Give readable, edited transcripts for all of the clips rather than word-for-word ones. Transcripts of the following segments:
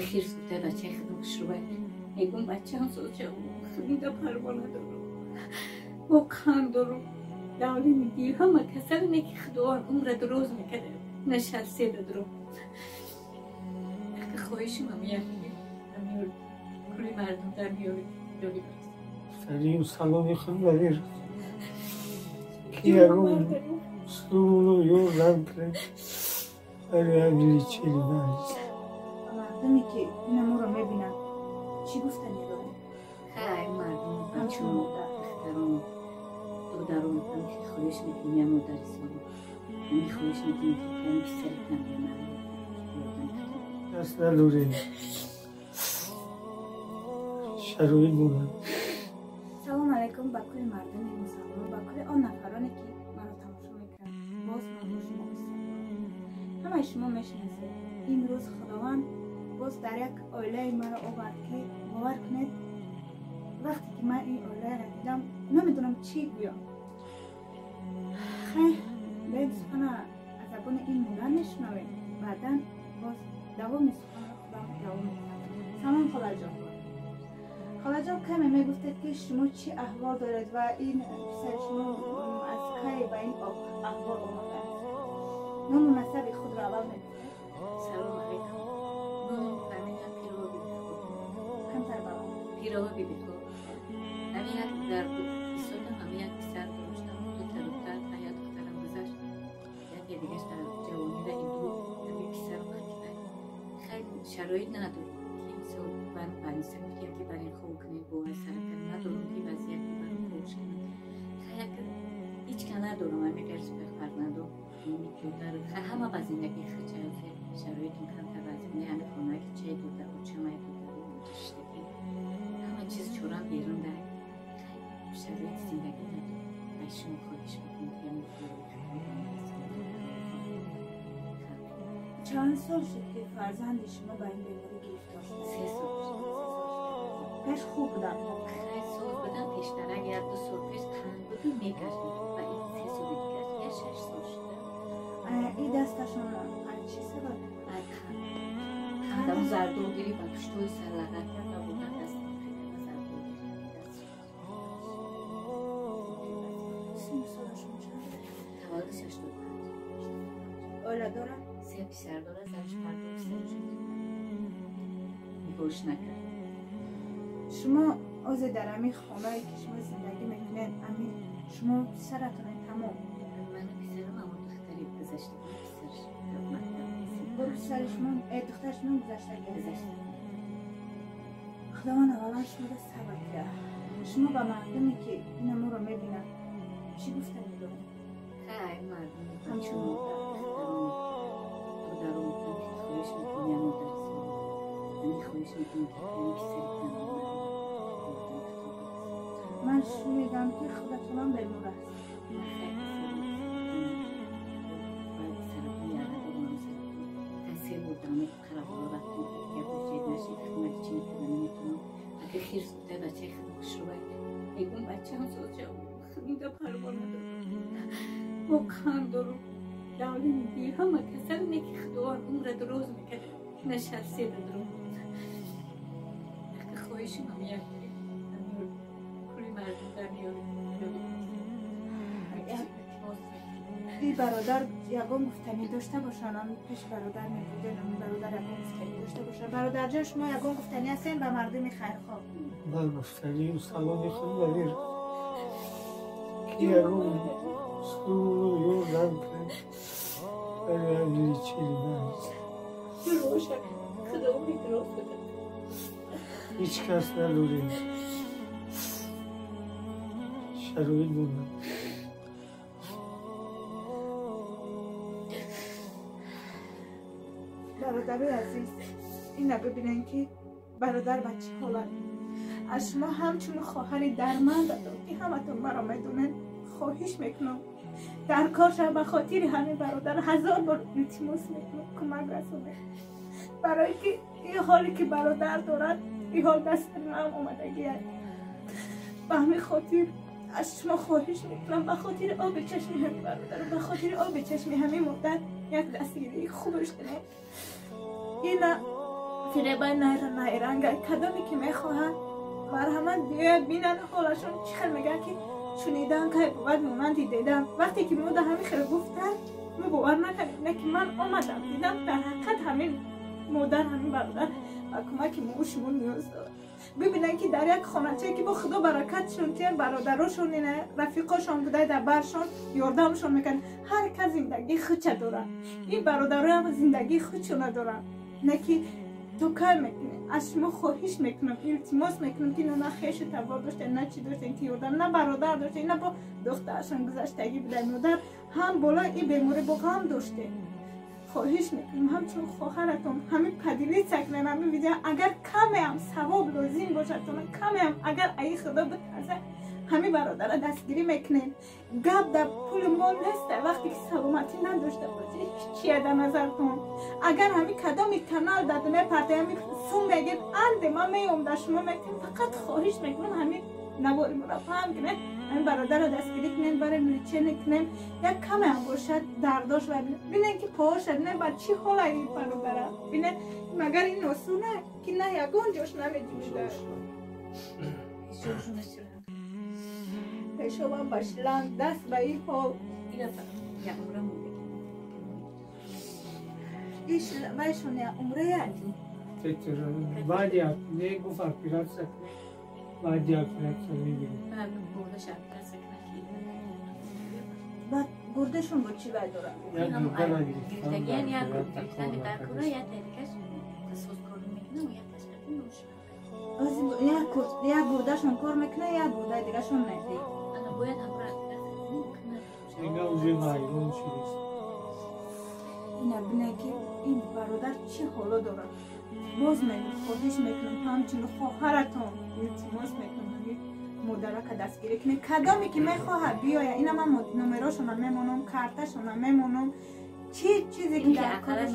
Хирс гуфта бачаи худам хушрӯй. Мегӯм бачаам созча худида парво надорам. Воқеан дорам. Давли мидир ҳама касал не ки Худованд умра дуроз мекард. Нишаст дадро. Яке хоҳишим ҳам як ҳамин кули мардум дар миёри ёри барасад. Сарим саломи худ барир. Ки ягон сулу ёрдам кунад. Барои як лечили мариз. Мардуме ки ина моро мебинанд, чӣ гуфтанӣ доред? Хай мардум, бачаҳо, духтарон, додарон, ҳамин хоҳиш мекунем, я модари соло. Ҳамин хоҳиш мекунем, ки ҳамин писари кам ман ёрдам кунад. Даст надорем. Шароит монад. Салом алайкум ба кулли мардуми мусалмон, ба кулли он нафароне ки маро тамошо мекунанд. Боз ман бо шумо қисса дорам. Ҳамаи шумо мешинасед. Имрӯз Худованд боз дар як оилаи маро овард ки бовар кунед, вақте ки ман ин оиларо дидам, намедонам чӣ гӯям. Хай, баъд сухана аз забони ин модар мешунавем, баъдан боз давоми суханро худам давом мекунам. Салом, холаҷон. Холаҷон, каме мегуфтед ки шумо чӣ аҳвол доред ва ин писари шумо аз кай ба ин аҳвол омадааст? Ному насаби худро аввал мегуфтед. Салом алайкум. Номам Амина Пирова Бибихо. Камтар баланд. Пирова Бибихо. Ҳамин як дар бисотам ҳамин як писар доштам, ду та духтар, як духтарам гузашт. Яке дигаш дар ҷавонӣ ин ду ҳамин писарам хатиба. Хай шароит надорем ки мисол ман больница гуфтем ки барин хоб кунед, бо саракат надорам ки вазъияти баро хобш кунам. Хай як ҳеҷ ка надорам, ҳамин ғайр фарзандо, додар, хай ҳама ба зиндагии худ шароитам камтар вазъ не, ҳамин хона ки чай дода, очамай дода, шиштагӣ, ҳама чиз чорам берун дар шароити зиндагӣ надорам. Аз шумо хоҳиш мекунем ки ҳамин Чанд сол шуд ки фарзанди шумо ба ин беморӣ гирифтор шуд? 3 сол шуд. Пеш хуб буданд? Хай соз будам, пештарак як ду сол пеш қанд буду мегашт ва ин 3 соли дигар я 6 сол шуда. Ин дасташон аз чӣ сабаб? Аз қанд. Қандам зардол гирифт ба пуштои сарлағат кард ва бурдан дастам хеле зардол гирифт. Сину солашон чанд? Таваллудаш 85. Оила дорад? 3 писар дорад, занаш пардо писараш нигоҳш накард. Шумо озе дар ҳамин хонае ки шумо зиндагӣ мекунед, ҳамин шумо писаратон тамом? Ману писарам, аммо духтари гузаштагӣ писараш дар мактаб. Бо писари шумо, духтари шумо гузаштагӣ? Гузаштагӣ. Худованд аввалан шуморо сабр диҳад. Шумо ба мардуме ки ина моро мебинанд, чӣ гуфтанӣ доред? Хай мардум, бачаҳо, духтарон, додарон, ҳамин хоҳиш мекунем, я модари соло. Ҳамин хоҳиш мекунем ки ҳамин писари кам ёрдам кунад. Ман шунидам ки худатонам бемор аст. Ман хай саратон яра дорам, саратон. Хай 3 бор дар қарабола рафтем, ки дигар боҷед нашид, хидмати чӣ мекарда наметавонам. Агар хирс гуфта бачаи худам хушрӯй. Мегӯм бачаам созча худида парво надорам. Воқеан дорам. Давли мидир ҳама касал не ки Худованд умра дуроз мекард. Нишаст дадро. Яке хоҳишим ҳам як ҳамин кули мардум дар миёри ёри барасад. Ин бародар ягон гуфтанӣ дошта бошанд, ам пеши бародар мебудем, ам бародар ягон гуфтанӣ дошта бошанд. Бародарҷон, шумо ягон гуфтанӣ ҳастем ба мардуми хайрхоҳ? Ман гуфтанию саломи худ барир. Ки ягон сулу ёрдам кунад. Барои як лечили мариз. Дурошак, Худо умри дуроз бидад. Ҳеҷ кас надорем. Шароит монад. Бародарои азиз, ина бибинед ки бародар ба чӣ ҳолат. Аз шумо ҳамчун хоҳари дармандатон ки ҳаматон маро медонед, хоҳиш мекунам дар кор шав, ба хотири ҳамин бародар 1000 бор илтимос мекунам, кӯмак расонед. Барое ки ин ҳоле ки бародар дорад, ин ҳол дасти ман омадагиаст. Ба ҳамин хотир аз шумо хоҳиш мекунам, ба хотири оби чашми ҳамин бародар, ба хотири оби чашми ҳамин модар як дастгирии хубаш кунед. Ина Фиребай найранга кадоме ки мехоҳад марҳамат биёяд бинанд ҳолашон чӣ хел мегӯянд ки шунидан кай бувад монанди дидан. Вақте ки мо да ҳамин хел гуфтанд, мо бовар накардем, не ки ман омадам дидам дар ҳақиқат ҳамин модар, ҳамин бародар ба кӯмаки мо шумо ниёз дорад. Бибинанд ки дар як хоначае ки бо худо баракатшон тиям, бародарошон ина рафиқошон буда дар баршон ёрдамшон мекард. Ҳар кас зиндагии худша дорад, ин бародароам зиндагии худшона доранд. Не ки то кай мекунед? Аз шумо хоҳиш мекунам, илтимос мекунам ки на хешу табор доштем, на чӣ доштем ки ёрдам, на бародар доштем, на бо духтарашон гузаштагӣ буда модар ҳам болои ин беморӣ бо ғам доштем. Хоҳиш мекунам ҳамчун хоҳаратон ҳамин поделиться кунед ҳамин видео, агар камеам савоб лозим бошадтон, камеам агар аи худо битарса ҳамин бародара дастгирӣ мекунем. Гап дар пули мол нест, вақте ки саломатӣ надошта бошӣ ҳиччия дар назартон. Агар ҳамин кадоми канал дар мепарте ҳамин сум мегир анде ман меём дар шумо мекунем. Фақат хоҳиш мекунам ҳамин навори моро паҳн кунед, ҳамин бародарро дастгирӣ кунем, барои лечение кунем, як камеам бошад дардош ва бинед ки поҳоша бинед ба чӣ ҳола ин бародара бинед, магар ин осона ки на ягон ҷош намеҷӯшда. Пешобам ба шланг, даст ба ин ҳол. Вайшон я умрея. Баъди не гуфт оператсия кунед, баъди оператсия мебинем. Баъд гурдашон бо чӣ вай дорад? Як гурдашон кор мекунад, як гурдаи дигашон не. Ина бинед ки ин бародар чӣ ҳоло дорад. Боз мегӯм, хоҳиш мекунам ҳамчун хоҳаратон илтимос мекунам ҳамин модарака дастгирӣ кунед. Кадоме ки мехоҳад биёяд, ина ман номерошона мемонам, карташона мемонам, чӣ чизе ки дар кораш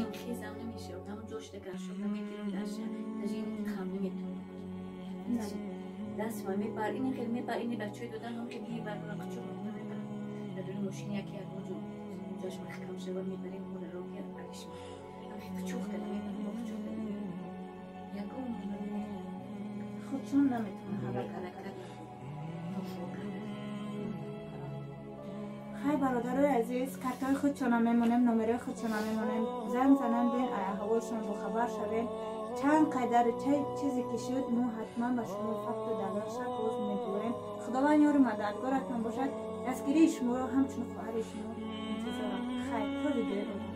даст ма мебар, ин хел мебар, ин бачаи додан ҳам хел мебар, қучуқ мебар. Дар дори мошин яке як ҷо ҷош маҳкам шава мебарем, модаро ки ариш. Қучуқ када мебар, қучуқ када. Ягон худшон наметавонад ҳаракат кард. Хай бародарои азиз, картҳои худшона мемонем, номерои худшона мемонем. Занг занан бин, аҳволшон бохабар шавем. Чанд қадар чизе ки шуд, мо ҳатман ба шумо факту далелша боз мегӯем. Худованд ёру мададгоратон бошад. Дастгирии шуморо ҳамчун хоҳари шумо интизорам. Хайр, то видеои.